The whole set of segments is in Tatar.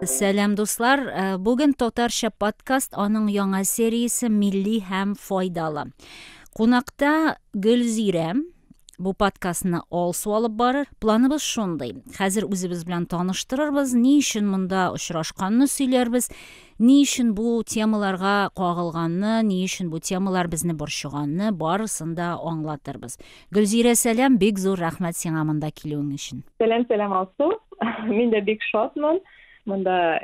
Сәлам, дуслар! Бүген Татарча подкаст, аның яңа сериясе Милли һәм файдалы. Кунакта Гөлзирә. Бу подкастны Алсу алып барыр. Планыбыз шундый. Хәзер үзебез белән таныштырырбыз, ни өчен монда очрашканны сөйләрбез, ни өчен бу темаларга кагылганны, ни өчен бу темалар безне борчыганны, барысын да аңлатырбыз. Гөлзирә, сәлам, бик зур рәхмәт сиңа монда килүең өчен. Сәлам, сәлам, Алсу. Мин дә бик шатмын. Монда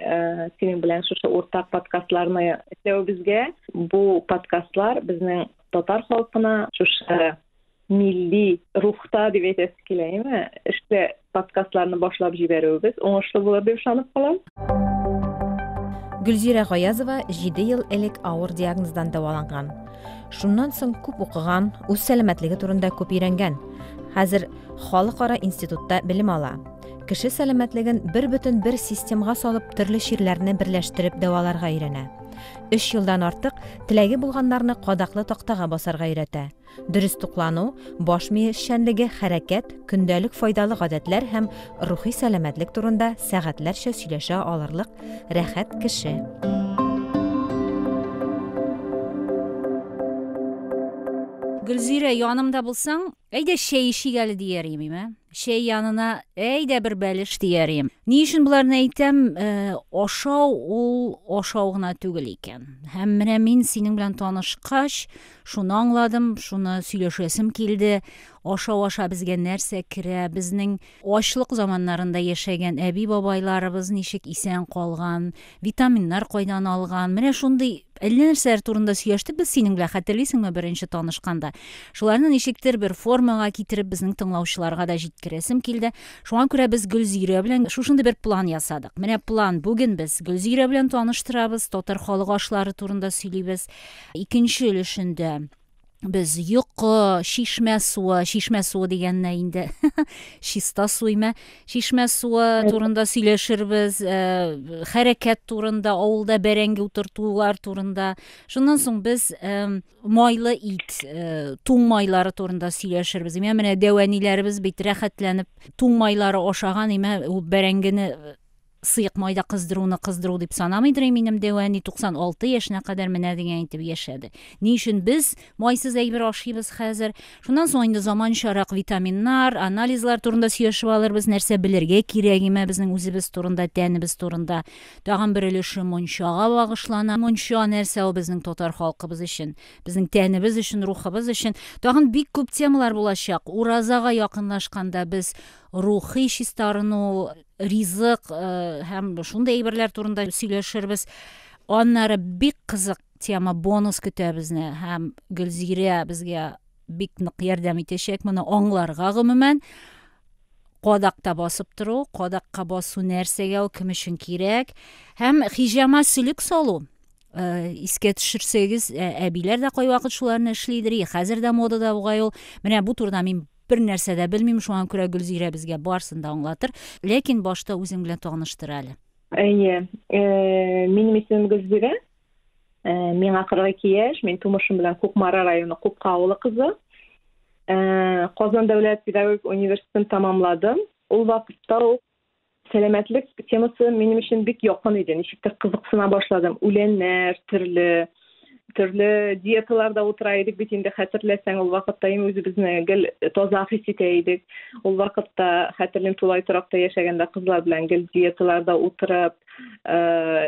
синең белән шушы уртак подкастларны эшләвебезгә. Бу подкастлар безнең татар халкына шушы милли рухта дип әйтәсе килә, әйеме? Эшле подкастларны башлап җибәрүебез уңышлы булыр дип ышанып калам. Гөлзирә Гаязова 7 ел элек авыр диагноздан дәваланган. Шуннан соң күп укыган, үз сәламәтлеге турында күп өйрәнгән. Хәзер халыкара институтта белем ала. Кеше сәламәтлеген бер бөтен бер системга салып төрле чирләрне берләштереп дәваларга өйрәнә. Өч елдан артык теләге булганнарны кадаклы тактага басарга өйрәтә. Дөрес туклану, баш мие эшчәнлеге, хәрәкәт, көндәлек файдалы гадәтләр һәм рухи сәламәтлек турында сәгатьләрчә сөйләшә алырлык рәхәт кеше. Гөлзирә, янымда булсаң, әйдә чәй эчик әле дияр идем, ә? Чәй янына әйдә бер бәлеш дияр идем. Ни өчен боларны әйтәм? Ашау ул ашау гына түгел икән. Һәм менә мин синең белән танышкач, шуны аңладым, шуны сөйләшәсем килде. Ашау аша безгә нәрсә керә? Безнең ачлык заманнарында яшәгән әби-бабайларыбыз ничек исән калган? Витаминнар кайдан алган? Менә шундый әллә нәрсәләр турында сөйләштек без синең белән, хәтерлисеңме, беренче танышканда? Шуларны ничектер бер формага китереп безнең тыңлаучыларга да җиткерәсем килде. Шуңа күрә без Гөлзирә белән шушындый бер план ясадык. Менә план. Бүген без Гөлзирә белән таныштырабыз, татар халык ашлары турында сөйлибез. Икенче өлешендә без йокы, чишмә суы, чишмә суы дигәнне инде чиста су име, чишмә суы турында сөйләшербез, хәрәкәт турында, авылда бәрәңге утыртулар турында. Шуннан соң без майлы ит, туң майлары турында сөйләшербез. Имә менә дәү әниләребез бит рәхәтләнеп туң майлары ашаган, имә ул бәрәңгене сыек майда кыздыруны кыздыру дип санамыйдыр минем дәү әни 96 яшенә кадәр менә дигән итеп яшәде. Ни өчен без майсыз әйбер ашыйбыз хәзер? Шуннан соң инде заманчарак витаминнар, анализлар турында сөйләшеп алырбыз, нәрсә белергә кирәк име безнең үзебез турында, тәнебез турында. Тагын бер өлеше мунчага багышлана. Мунча нәрсә ул безнең татар халкыбыз өчен, безнең тәнебез өчен, рухыбыз өчен. Тагын бик күп темалар булачак. Уразага якынлашканда без рухи чистарыну, ризык һәм шундый әйберләр турында сөйләшербез. Аннары бик кызык тема, бонус көтә безне һәм Гөлзирә безгә бик нык ярдәм итәчәк моны аңларга гомумән. Кадакта басып тору, кадакка басу нәрсәгә ул, кем өчен кирәк һәм хиҗама сөлек салу. Искә төшерсәгез, әбиләр дә кайвакыт шуларны эшлидер, хәзер дә модада бугай ул. Менә бу турыда мин бер нәрсә дә белмим, шуңа күрә Гөлзирә безгә барысын да аңлатыр. Ләкин башта үзең белән таныштыр әле. Әйе, минем исемем Гөлзирә. Миңа 42 яшь, мин тумышым белән Кукмара районы Купка авылы кызы. Казан дәүләт педагогик университетын тәмамладым. Ул вакытта ук сәламәтлек темасы минем өчен бик якын иде. Ничектер кызыксына башладым. Үләннәр, төрле төрле диеталарда утыра идек бит инде, хәтерләсәң, ул вакытта инде үзебезне гел таза хис итә идек. Ул вакытта хәтерлим, тулай торакта яшәгәндә кызлар белән гел диеталарда утырып,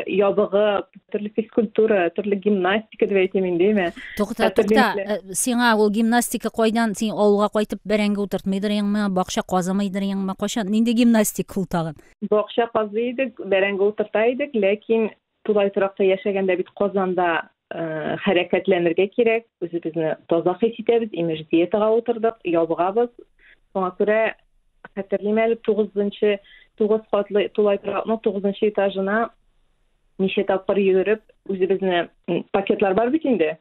ябыгып, төрле физкультура, төрле гимнастика дип әйтим инде, әйме? Тукта, тукта, сиңа ул гимнастика кайдан? Син авылга кайтып бәрәңге утыртмыйдыр инме, бакча казымыйдыр инме? Кайчан нинди гимнастика ул тагын? Бакча казый идек, бәрәңге утырта идек, ләкин тулай торакта яшәгәндә бит Казанда хәрәкәтләнергә кирәк, үзебезне таза хис итәбез, имеш диетага утырдык, ябыгабыз. Шуңа күрә хәтерлим әле, 9 катлы тулай торакның 9 этажына ничә тапкыр йөгереп, үзебезне пакетлар бар бит инде.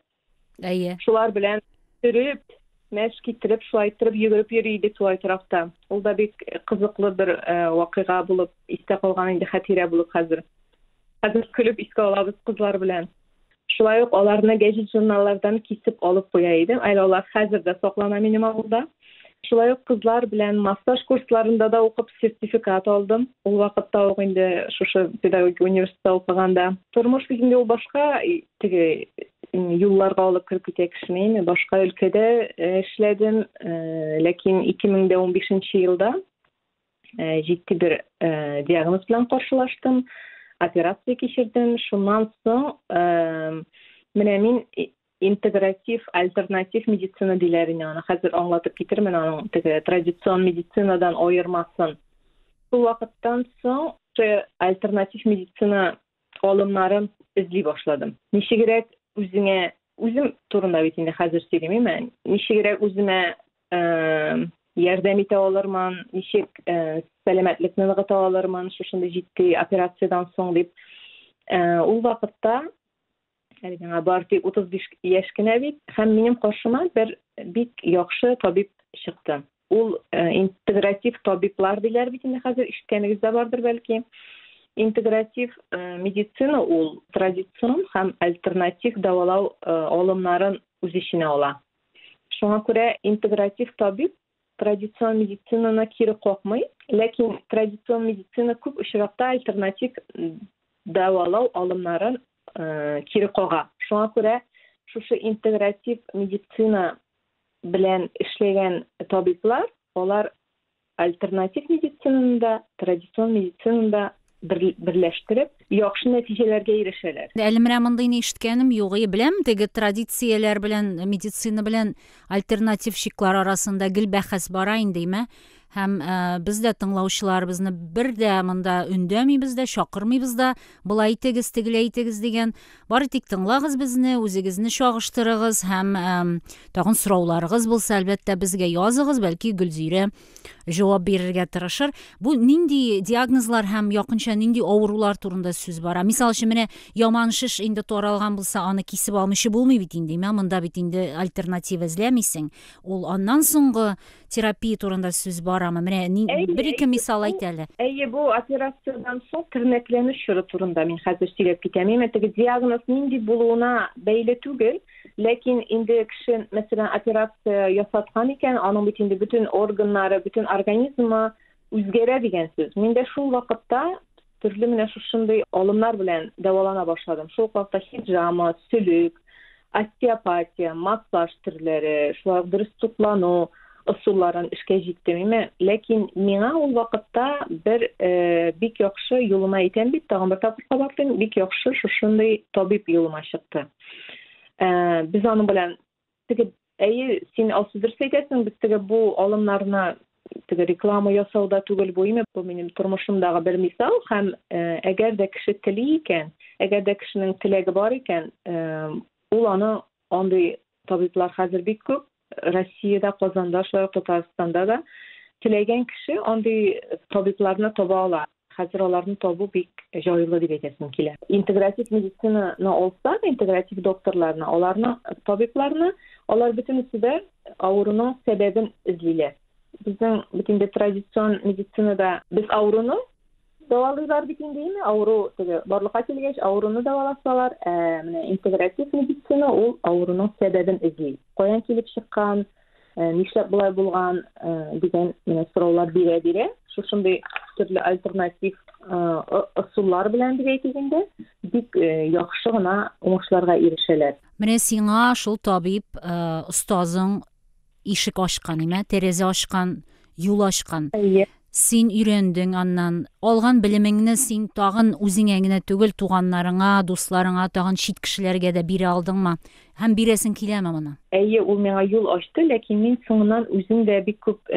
Әйе. Шулар белән төреп, мәш китереп, шулай иттереп йөгереп йөри идек тулай торакта. Ул да бик кызыклы бер вакыйга булып истә калган инде, хатирә булып хәзер. Хәзер көлеп искә алабыз кызлар белән. Шулай ук аларны гәҗит журналлардан кисеп алып куя идем. Әле алар хәзер дә саклана минем авылда. Шулай ук кызлар белән массаж курсларында да укып сертификат алдым. Ул вакытта ук инде шушы педагогик университетта укыганда. Тормыш бит инде ул башка теге юлларга алып кереп китә кешене. Мин башка өлкәдә эшләдем, ләкин 2015 елда җитди бер диагноз белән каршылаштым, операция кичердем. Шуннан соң менә мин интегратив, альтернатив медицина диләр инде аны. Хәзер аңлатып китермен аның теге традицион медицинадан аермасын. Шул вакыттан соң альтернатив медицина алымнарын эзли башладым. Ничегрәк үзеңә, үзем турында бит инде хәзер сөйлим, әйме? Ничегрәк үземә ярдәм итә алырмын, ничек сәламәтлекне ныгыта алырмын шушындый җитди операциядән соң дип. Ул вакытта әле миңа бар тик 35 яшь кенә бит, һәм минем каршыма бер бик яхшы табиб чыкты. Ул интегратив табиблар диләр бит инде хәзер, ишеткәнегез дә бардыр бәлки. Интегратив медицина ул традицион һәм альтернатив дәвалау алымнарын үз эченә ала. Шуңа күрә интегратив табиб традицион медицинаны кире какмый, ләкин традицион медицина күп очракта альтернатив дәвалау алымнарын кире кага. Шуңа күрә шушы интегратив медицина белән эшләгән табиблар, алар альтернатив медицинаны да, традицион медицинаны да берләштереп, яхшы нәтиҗәләргә ирешәләр. Әле менә мондыйны ишеткәнем юк. И, беләм, теге традицияләр белән, медицина белән альтернатив чиклар арасында гел бәхәс бара инде, име? Һәм без дә тыңлаучыларыбызны бер дә монда өндәмибез дә, чакырмыйбыз да, болай итегез, тегеләй итегез дигән. Бары тик тыңлагыз безне, үзегезне чагыштырыгыз һәм тагын сорауларыгыз булса, әлбәттә, безгә языгыз, бәлки Гөлзирә җавап бирергә тырышыр. Бу нинди диагнозлар һәм якынча нинди авырулар турында сүз бара? Мисал өчен, менә яман шеш инде таралган булса, аны кисеп алмыйча булмый бит инде, имә? Монда бит инде альтернатива эзләмисең. Ул аннан соңгы терапия турында сүз барамы? Менә бер-ике мисал әйт әле. Әйе, бу операциядән соң тернәкләнү чоры турында мин хәзер сөйләп китәм. Әмма теге диагноз нинди булуына бәйле түгел, ләкин инде кеше, мәсәлән, операция ясаткан икән, аның бит инде бөтен органнары, бөтен организмы үзгәрә дигән сүз. Мин дә шул вакытта төрле менә шушындый алымнар белән дәвалана башладым. Шул ук вакытта хиджама, сөлек, остеопатия, массаж төрләре, шулай ук дөрес туклану ысулларын эшкә җиктем. Име, ләкин миңа ул вакытта бер э, бик яхшы юлыма әйтәм бит, тагын бер тапкыр кабатлыйм, бик яхшы шушындый табиб юлыма чыкты. Э, без аның белән теге әйе, син Алсу дөрес әйтәсең, без теге бу алымнарны теге реклама ясау да түгел бу име, бу минем тормышымдагы бер мисал һәм э, әгәр дә кеше тели икән, әгәр дә кешенең теләге бар икән, э, ул аны андый табиблар хәзер бик күп, Россиядә, Казанда, шулай ук Татарстанда да теләгән кеше андый табибларны таба ала. Хәзер аларны табу бик җайлы дип әйтәсем килә. Интегратив медицинаны алсак, интегратив докторларны, аларны, табибларны, алар бөтенесе дә авыруның сәбәбен эзлиләр. Безнең бит инде традицион медицинада без авыруны дәвалыйлар бит инде, име? Авыру теге барлыкка килгәч, авыруны дәваласалар, ә менә интегратив медицина ул авыруның сәбәбен эзли. Каян килеп чыккан, нишләп болай булган дигән менә сораулар бирә-бирә, шушындый төрле альтернатив ысуллар белән дип әйтик инде, бик яхшы гына уңышларга ирешәләр. Менә сиңа шул табиб, остазың ишек ачкан, име, тәрәзә ачкан, юл ачкан. Әйе. Син өйрәндең аннан. Алган белемеңне син тагын үзеңә генә түгел, туганнарыңа, дусларыңа, тагын чит кешеләргә дә бирә алдыңмы? Һәм бирәсең киләме моны? Әйе, ул миңа юл ачты, ләкин мин соңыннан үзем дә бик күп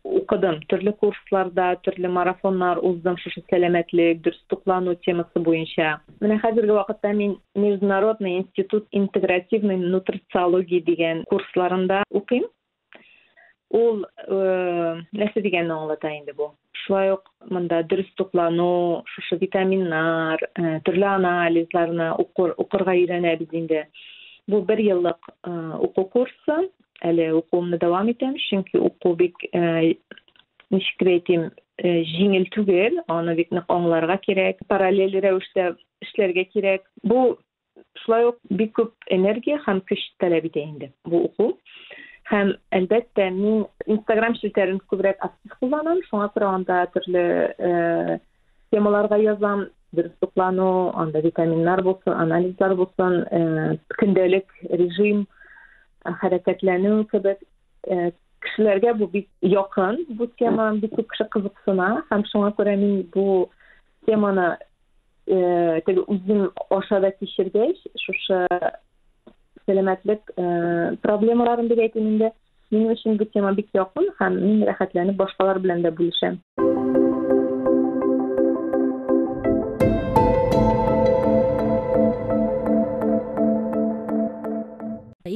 укыдым. Төрле курсларда, төрле марафоннар уздым шушы сәламәтлек, дөрес туклану темасы буенча. Менә хәзерге вакытта мин Международный институт интегративной нутрициологии дигән курсларында укыйм. Ул нәрсә дигәнне аңлата инде бу. Шулай ук монда дөрес туклану, шушы витаминнар, төрле анализларны укырга өйрәнәбез инде. Бу бер еллык уку курсы. Әле укуымны дәвам итәм, чөнки уку бик ничек дип әйтим, җиңел түгел, аны бик нык аңларга кирәк, параллель рәвештә эшләргә кирәк. Бу шулай ук бик күп энергия һәм көч таләп итә инде бу уку. Һәм, әлбәттә, мин Инстаграм челтәрен күбрәк актив кулланам, шуңа күрә анда төрле э, темаларга язам, дөрес туклану, анда витаминнар булсын, анализлар булсын, э, көндәлек режим, э, хәрәкәтләнү кебек э, кешеләргә бу бик якын, бу тема бик күп кеше кызыксына һәм шуңа күрә мин бу теманы э, теге үзем аша да кичергәч, шушы сәламәтлек э, проблемаларын дип әйтим инде, минем өчен бу тема бик якын һәм мин рәхәтләнеп башкалар белән дә бүлешәм.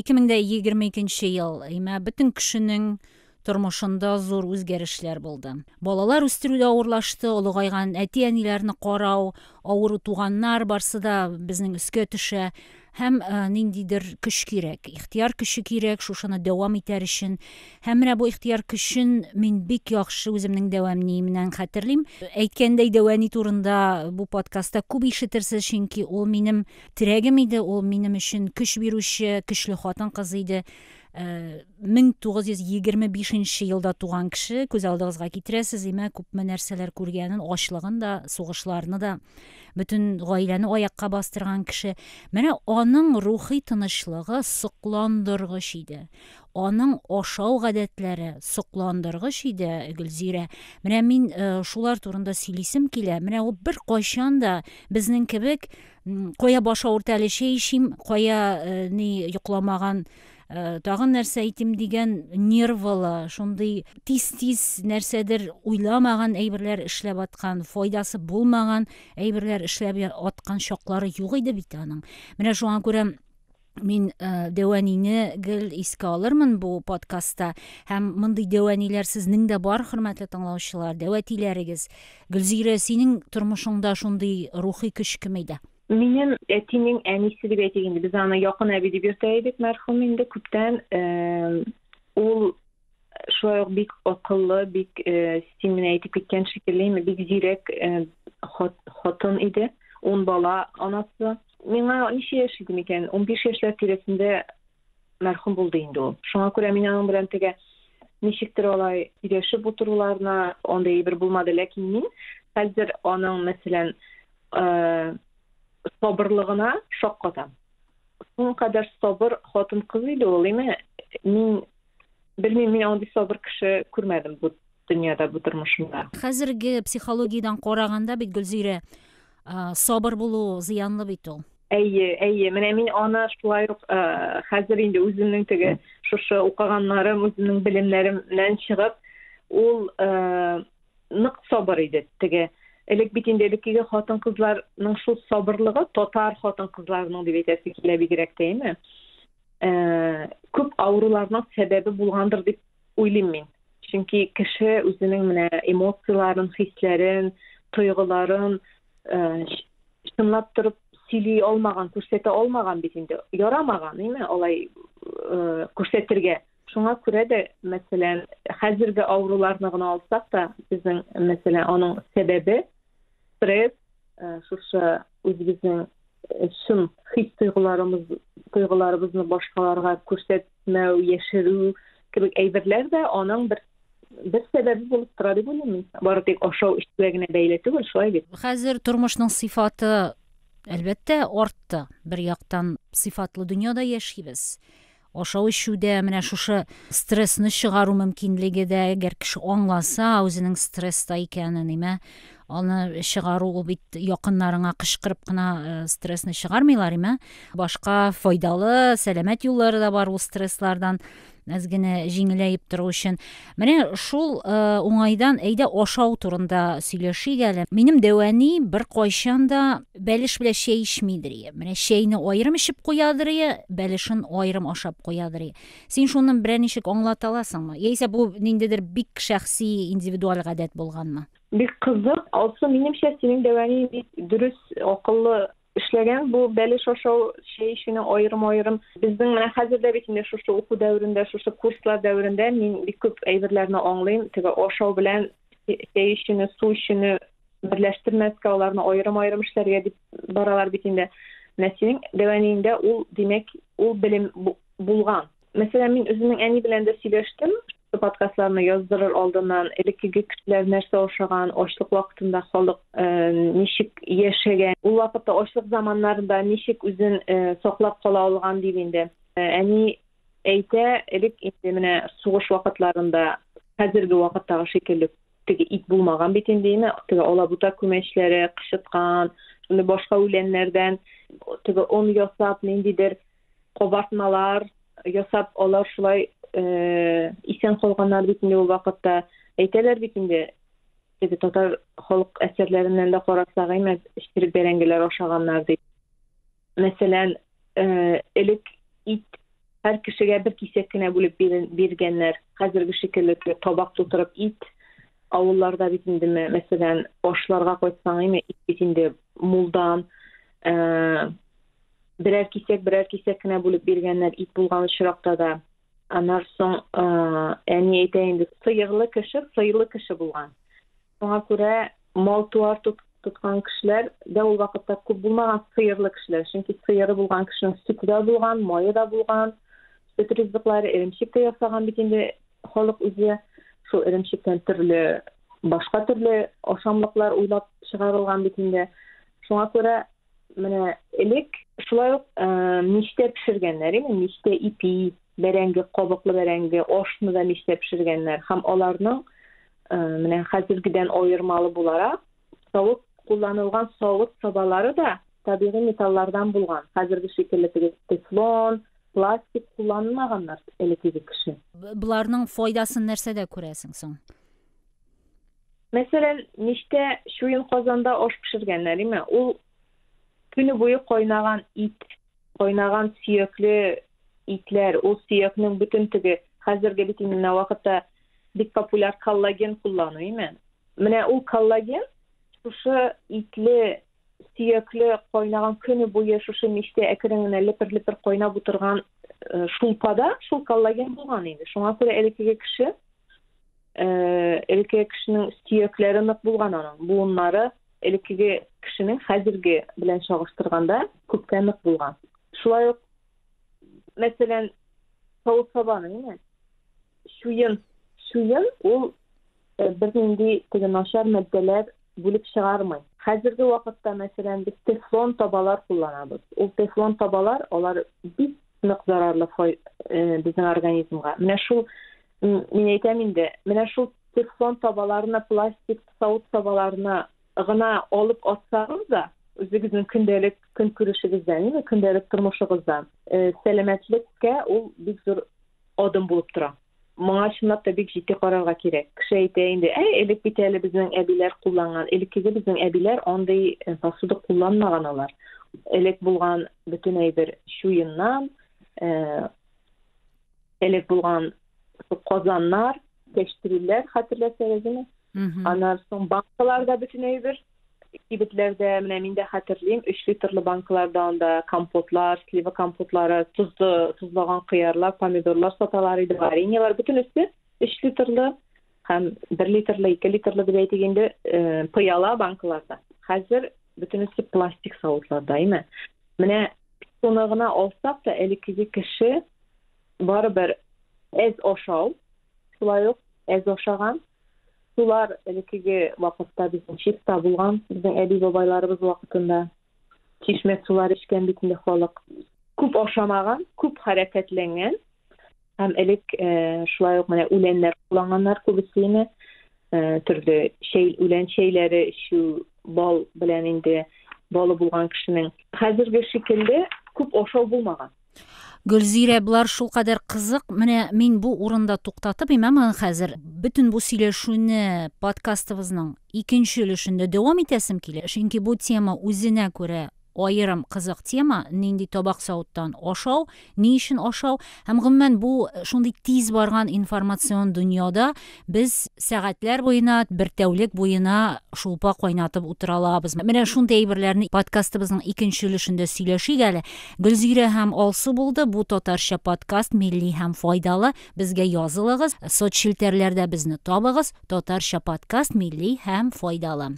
2022 ел, имә бөтен кешенең тормышында зур үзгәрешләр булды. Балалар үстерү дә авырлашты, олыгайган әти-әниләрне карау, авыру туганнар барсы да безнең өскә төшә. Һәм э, ниндидер көч кирәк, ихтыяр көче кирәк шушыны дәвам итәр өчен. Һәм менә бу ихтыяр көчен мин бик яхшы үземнең дәвамниемнән хәтерлим. Әйткәндәй, дәвани турында бу подкастта күп ишетерсез, чөнки ул минем терәгем иде, ул минем өчен көч бирүче, көчле хатын-кыз иде. 1925 э, елда туган кеше, күз алдыгызга китерәсез, имә күпме нәрсәләр күргәнен, ачлыгын да, сугышларны да, бөтен гаиләне аякка бастырган кеше. Менә аның рухи тынычлыгы сокландыргыч иде. Аның ашау гадәтләре сокландыргыч иде, Гөлзирә. Менә мин э, шулар турында сөйлисем килә. Менә ул беркайчан да безнең кебек кая баш авырта әле чәй эчим, кая э, ни йокламаган Э, тагын нәрсә әйтим дигән нервалы, шундый тиз-тиз нәрсәдер уйламаган әйберләр эшләп аткан, файдасы булмаган әйберләр эшләп аткан чаклары юк иде бит аның. Менә шуңа күрә мин э, дәвәнине гел искә алырмын бу подкастта. Һәм мондый дәвәниләр сезнең дә бар, хөрмәтле тыңлаучылар, дәвәтиләрегез. Гөлзирә, синең тормышыңда шундый рухи көч кем иде? Минем әтинең әнисе дип әйтик инде, без аны якын әби дип йөртә идек, мәрхүм инде күптән. Ул шулай ук бик акыллы, бик син менә әйтеп киткән шикелле, бик зирәк хатын иде. Ун бала анасы. Миңа ничә яшь иде микән? 15 яшьләр тирәсендә мәрхүм булды инде ул. Шуңа күрә мин аның белән теге ничектер алай сөйләшеп утыруларына андый әйбер булмады, ләкин мин хәзер аның, мәсәлән, э, сабырлыгына шаккатам. Шуның кадәр сабыр хатын-кыз иде ул, име? Мин белмим, мин андый сабыр кеше күрмәдем бу дөньяда, бу тормышымда. Хәзерге психологиядән караганда бит, Гөлзирә, сабыр булу зыянлы бит ул. Әйе, әйе. Менә мин аны шулай ук хәзер инде үземнең теге шушы укыганнарым, үземнең белемнәремнән чыгып, ул нык сабыр иде. Теге элек бит инде элеккеге хатын-кызларның шул сабырлыгы, татар хатын-кызларының дип әйтәсе килә бигрәк тә, әйме? Э, күп авыруларның сәбәбе булгандыр дип уйлыйм мин. Чөнки кеше үзенең менә эмоцияләрен, хисләрен, тойгыларын э, чынлап торып сөйли алмаган, күрсәтә алмаган бит инде. Ярамаган, әйме, алай э, күрсәтергә. Шуңа күрә дә, мәсәлән, хәзерге авыруларны гына алсак та, безнең, мәсәлән, аның сәбәбе стресс, э, шушы үзебезнең э, чын хис тойгыларыбыз, тойгыларыбызны башкаларга күрсәтмәү, яшерү кебек әйберләр дә аның бер бер сәбәбе булып тора дип уйлыйм мин. Бары тик ашау эчүгә генә бәйле түгел, шулай бит. Хәзер тормышның сыйфаты әлбәттә артты. Бер яктан сыйфатлы дөньяда яшибез. Ашау-эчүдә менә шушы стрессны чыгару мөмкинлеге дә, әгәр кеше аңласа үзенең стресста икәнен, име, аны чыгару ул бит якыннарыңа кычкырып кына э, стрессны чыгармыйлар, име. Башка файдалы, сәламәт юллары да бар ул стресслардан әз генә җиңеләеп тору өчен. Менә шул э, уңайдан әйдә ашау турында сөйләшик әле. Минем дәвәни беркайчан да бәлеш белән чәй эчмидер ие. Менә чәйне аерым эчеп куядыр ие, бәлешен аерым ашап куядыр ие. Син шуны берәр ничек аңлата аласыңмы? Яисә бу ниндидер бик шәхси, индивидуаль гадәт булганмы? Бик кызык. Алсу, минемчә, синең дәвәни бик дөрес, акыллы эшләгән бу бәлеш ашау, чәй эчүне аерым-аерым. Безнең менә хәзер дә бит инде шушы уку дәверендә, шушы курслар дәверендә мин бик күп әйберләрне аңлыйм. Теге ашау белән чәй эчүне, су эчүне берләштермәскә, аларны аерым-аерым эшләргә дип баралар бит инде. Менә синең дәвәниеңдә ул, димәк, ул белем булган. Мәсәлән, мин үземнең әни белән дә сөйләштем. Подкастларны яздырыр алдыннан элеккеге кешеләр нәрсә ашаган, ачлык вакытында халык ничек яшәгән, ул вакытта ачлык заманнарында ничек үзен саклап кала алган дип инде. Әни әйтә, элек инде менә сугыш вакытларында хәзерге вакыттагы шикелле теге ит булмаган бит инде, име, теге алабута күмәчләре, кычыткан, шундый башка үләннәрдән теге он ясап, ниндидер кабартмалар ясап, алар шулай исән калганнар бит инде ул вакытта. Әйтәләр бит инде, теге татар халык әсәрләреннән дә карасак, әйме, черек бәрәңгеләр ашаганнар дип. Мәсәлән, элек ит һәр кешегә бер кисәк кенә бүлеп биргәннәр. Хәзерге шикелле табак тутырып ит авылларда бит инде, мәсәлән, ашларга кайтсаң, әйме, ит бит инде мулдан, берәр кисәк, берәр кисәк кенә бүлеп биргәннәр ит булган очракта да. Аннан соң әни әйтә инде, сыерлы кеше сыйлы кеше булган. Шуңа күрә мал-туар тоткан кешеләр дә ул вакытта күп булмаган сыерлы кешеләр. Чөнки сыеры булган кешенең сөте дә булган, мае да булган, сөт ризыклары, эремчек тә ясаган бит инде халык үзе. Шул эремчектән төрле башка төрле ашамлыклар уйлап чыгарылган бит инде. Шуңа күрә менә элек шулай ук мичтә пешергәннәр, инде мичтә ипи, бәрәңге, кабыклы бәрәңге, ашны да мичтә пешергәннәр һәм аларның менә хәзергедән аермалы буларак, савыт кулланылган савыт-сабалары да табигый металлардан булган. Хәзерге шикелле теге тефлон, пластик кулланмаганнар элеккеге кеше. Боларның файдасын нәрсәдә күрәсең соң? Мәсәлән, мичтә чуен казанда аш пешергәннәр, име? Ул көне буе кайнаган ит, кайнаган сөякле итләр, ул сөякнең бөтен теге хәзерге бит инде менә вакытта бик популяр коллаген куллану, име? Менә ул коллаген шушы итле, сөякле кайнаган көне буе шушы мичтә әкрен генә лепер-лепер кайнап утырган шулпада шул коллаген булган инде. Шуңа күрә элеккеге кеше элеккеге кешенең сөякләре нык булган аның, буыннары элеккеге кешенең хәзерге белән чагыштырганда күпкә нык булган. Шулай ук, мәсәлән, савыт-сабаны, әйме? Чуен, чуен ул бернинди теге начар матдәләр бүлеп чыгармый. Хәзерге вакытта, мәсәлән, без тефлон табалар кулланабыз. Ул тефлон табалар, алар бик нык зарарлы безнең организмга. Менә шул, мин әйтәм инде, менә шул тефлон табаларны, пластик савыт-сабаларны гына алып атсагыз да, үзегезнең көндәлек көнкүрешегездән, инде көндәлек тормышыгыздан, сәламәтлеккә ул бик зур адым булып тора. Моңа чынлап та бик җитди карарга кирәк. Кеше әйтә инде, әй, элек бит әле безнең әбиләр кулланган. Элеккеге безнең әбиләр андый посуда кулланмаган алар. Элек булган бөтен әйбер чуеннан, элек булган казаннар, кәчтрүлләр, хәтерләсәгез, Аннан соң банкаларда бөтен әйбер. Кибетләрдә, менә мин дә хәтерлим, 3 литрлы банкаларда анда компотлар, слива компотлары, тозлы, тозлаган кыярлар, помидорлар саталар иде, вареньелар, бөтенесе 3 литрлы һәм 1 литрлы, 2 литрлы дип әйтик инде, пыяла банкаларда. Хәзер бөтенесе пластик савытларда, әйме? Менә шуны гына алсак та, элеккеге кеше барыбер әз ашау, шулай ук әз ашаган. Сулар элеккеге вакытта безнең чиста булган, безнең әби-бабайларыбыз вакытында чишмә сулар эчкән бит инде халык. Күп ашамаган, күп хәрәкәтләнгән. Һәм элек шулай ук менә үләннәр кулланганнар күбесе инде, төрле чәй, үлән чәйләре эчү, бал белән инде балы булган кешенең. Хәзерге шикелле күп ашау булмаган. Гөлзирә, болар шулкадәр кызык. Менә мин бу урында туктатып, имәм хәзер бөтен бу сөйләшүне подкастыбызның икенче өлешендә дәвам итәсем килә. Чөнки бу тема үзенә күрә аерым кызык тема, нинди табак савыттан ашау, ни өчен ашау һәм гомумән бу шундый тиз барган информацион дөньяда без сәгатьләр буена, бер тәүлек буена шулпа кайнатып утыра алабыз. Менә шундый әйберләрне подкастыбызның икенче өлешендә сөйләшик әле. Гөлзирә һәм Алсу булды. Бу татарча подкаст милли һәм файдалы. Безгә язылыгыз, соцчелтәрләрдә безне табыгыз. Татарча подкаст милли һәм файдалы.